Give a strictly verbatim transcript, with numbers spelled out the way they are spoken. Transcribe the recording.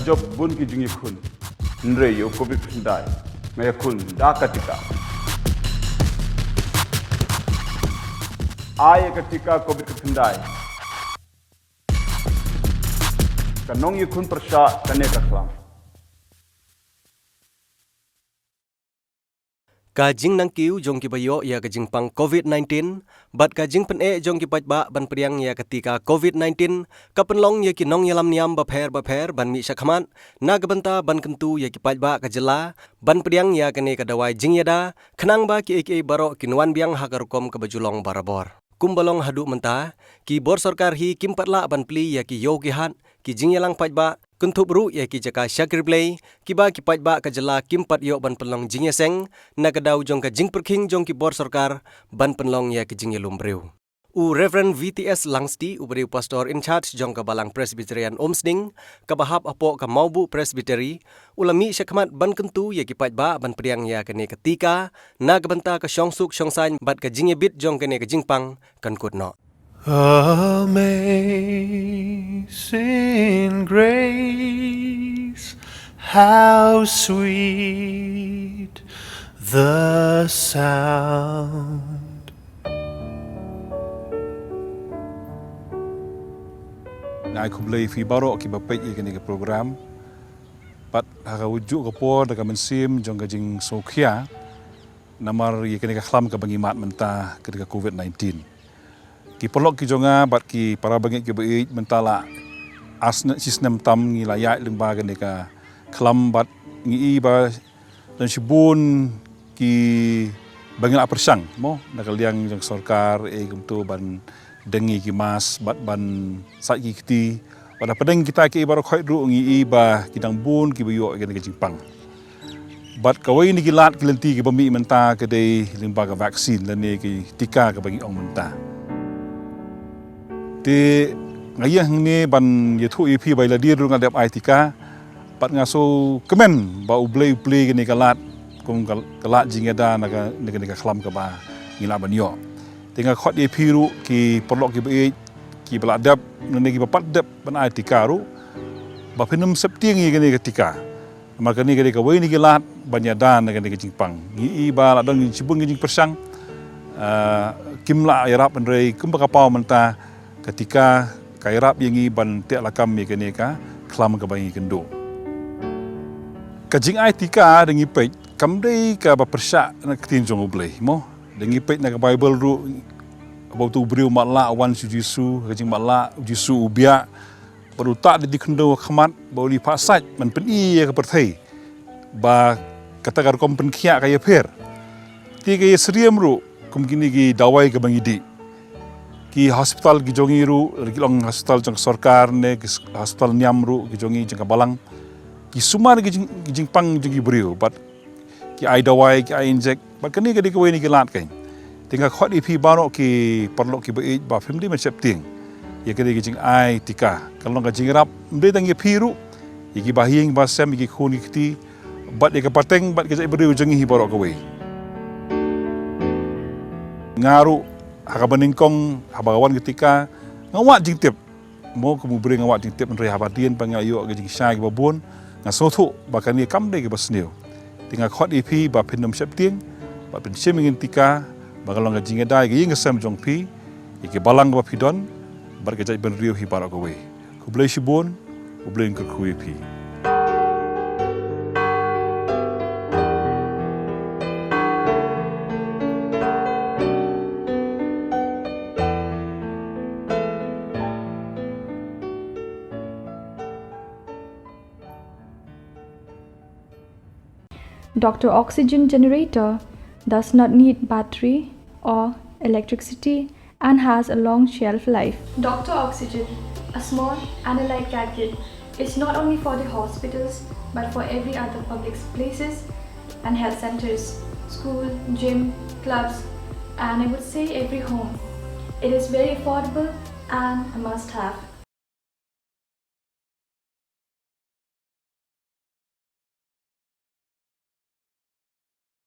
Jop bun ki jingïakhun. Hynrei ïa u covid khyndai nga ïakhun da ka tika. Ai ïa ka tika covid khyndai. Ka nongïakhun pyrshah kane ka khlam. Ka jingnangkiew jong kiba ïoh ïa ka jingpang covid nineteen bad ka jingpyneh jong ki paidbah ban pdiang ïa ka tika covid nineteen ka pynlong ïa ki nongïalam niam bapher bapher ban mih shakhmat na ka bynta ban kyntu ïa ki paidbah ka jylla ban pdiang ïa kane ka dawai jingïada, khnang ba kiei kiei baroh kin wan biang ha ka rukom kaba ju long barabor. Kumba long haduh mynta, ki bor sorkar hi kim pat lah ban plie ïa ki ïew ki hat, ki jingïalang paidbah, kynthup ruh ïa ki jaka shakri blei, kiba ki paidbah ka jylla kim pat ïoh ban pynlong jingïaseng na ka daw jong ka jingpyrkhing jong ki bor sorkar ban pynlong ïa ki jingïalum briew. U Reverend V T S Langsti, uba dei u pastor in charge jong ka Balang Presbyterian Umsning, kaba hap hapoh ka Mawbuh Presbytery, u la mih shakhmat ban kyntu ïa ki paidbah ban pdiang ïa kane ka tika, na ka bynta ka shongsuk shongsaiñ bad ka jingïabit jong kane ka jingpang kan kut noh. Amazing grace, how sweet the sound. Nga ai khublei ïa phi baroh kiba peit ïa kane ka program. Pat ha ka juh ka por da ka mynsiem jong ka jingsngewkhia namar ïa kane ka khlam kaba ngi mad mynta ka dei ka covid nineteen. Ki paralok ki jong nga bad ki para bangeit kiba ïeit, mynta la ar snem, shi snem tam ngi la ïaid lyngba kane ka khlam bad ngi i ba don shibun kiba ngi la pyrshang mo na ka liang jong sorkar, eh, kumto ban deng ïa ki mask bad ban sait ki kti. Bad hapdeng kita kiei baroh khoit ruh ngi i ba ki dang bun kiba ïoh ïa kane ka jingpang. Bad kawei na ki lad ki lynti kiba mih mynta ka dei lyngba ka vaccine lane ki tika kaba ngi ong mynta. Te nga ïeng hangne ban ïathuh ïa phi ba ïa lade ruh nga dep ai tika. Bad nga sngewkmen ba U Blei u plie kane ka lad kum ka, ka lad jingïada na ka, na kane ka khlam kaba ngi lah ban ïoh. Te nga khot ïa phi ruh ki paralok kiba ïeit, kiba la dep lane kiba pat dep ban ai tika ruh, ba phin ym sheptieng ïa kane ka tika. Namar kane ka dei kawei na ki lad ban ïada na kane ka jingpang. Ngi i ba la don shibun ki jingpyrshang, ah, kim lah ïarap, hynrei kumba ka paw mynta, ka tika ka ïarap ïa ngi ban teh lakam ïa kane ka khlam kaba ngi kynduh. Ka jingai tika da ngi peit kam dei kaba pyrshah na ka ktien jong U Blei mo. Da ngi peit na ka Baibl ruh, haba uto u briew matlah u wan sha u Jisu, ka jingmatlah, u Jisu u biah bad u tah da ki khyndew ha khmat bad u la phah sait ban pyni ïa ka pyrthei ba kata ka rukom pynkhiah ka ïapher. Te ka ïasyriem ruh kum kine ki dawai kaba ngi dih. Ki hospital ki jong ngi ruh, ki long hospital jong ka sorkar ne ki s-, hospital niam ruh ki jong ngi jong ka balang, ki sumar ki jing, ki jingpang jong ki briew bad ki ai dawai, ki ai injek, bad kane ka dei kawei na ki lad keiñ. Te nga khot ïa phi baroh ki paralok kiba ïeit ba phim dei ban sheptieng ïa kane ka jingai tika. Ka long ka jingïarap ym dei tang ïa phi ruh, ïa kiba ha ïing ba sem, ïa ki khun ki kti, bad ïa ka pateng bad ka jaitbynriew jong ngi hi baroh kawei. Nga ruh ha kaba nyngkong haba ka wan ka tika nga wad jingtip. Mo, kum u briew nga wad jingtip, hynrei haba dien ba nga ïoh ka jingshai kaba bun, nga sngewthuh ba kane kam dei kaba sniew. Te nga khot ïa phi ba phin ym sheptieng, ba phin shim ïa kane ka tika, ba ka long ka jingïada ïa ka ïing ka sem jong phi, ïa ka balang kaba phi don, bad ka jaitbynriew hi baroh kawei. Khublei shibun, U Blei un kyrkhu ïa phi. Doctor Oxygen generator does not need battery or electricity and has a long shelf life. Doctor Oxygen, a small and a light gadget, is not only for the hospitals but for every other public places and health centers, school, gym, clubs, and I would say every home. It is very affordable and a must-have.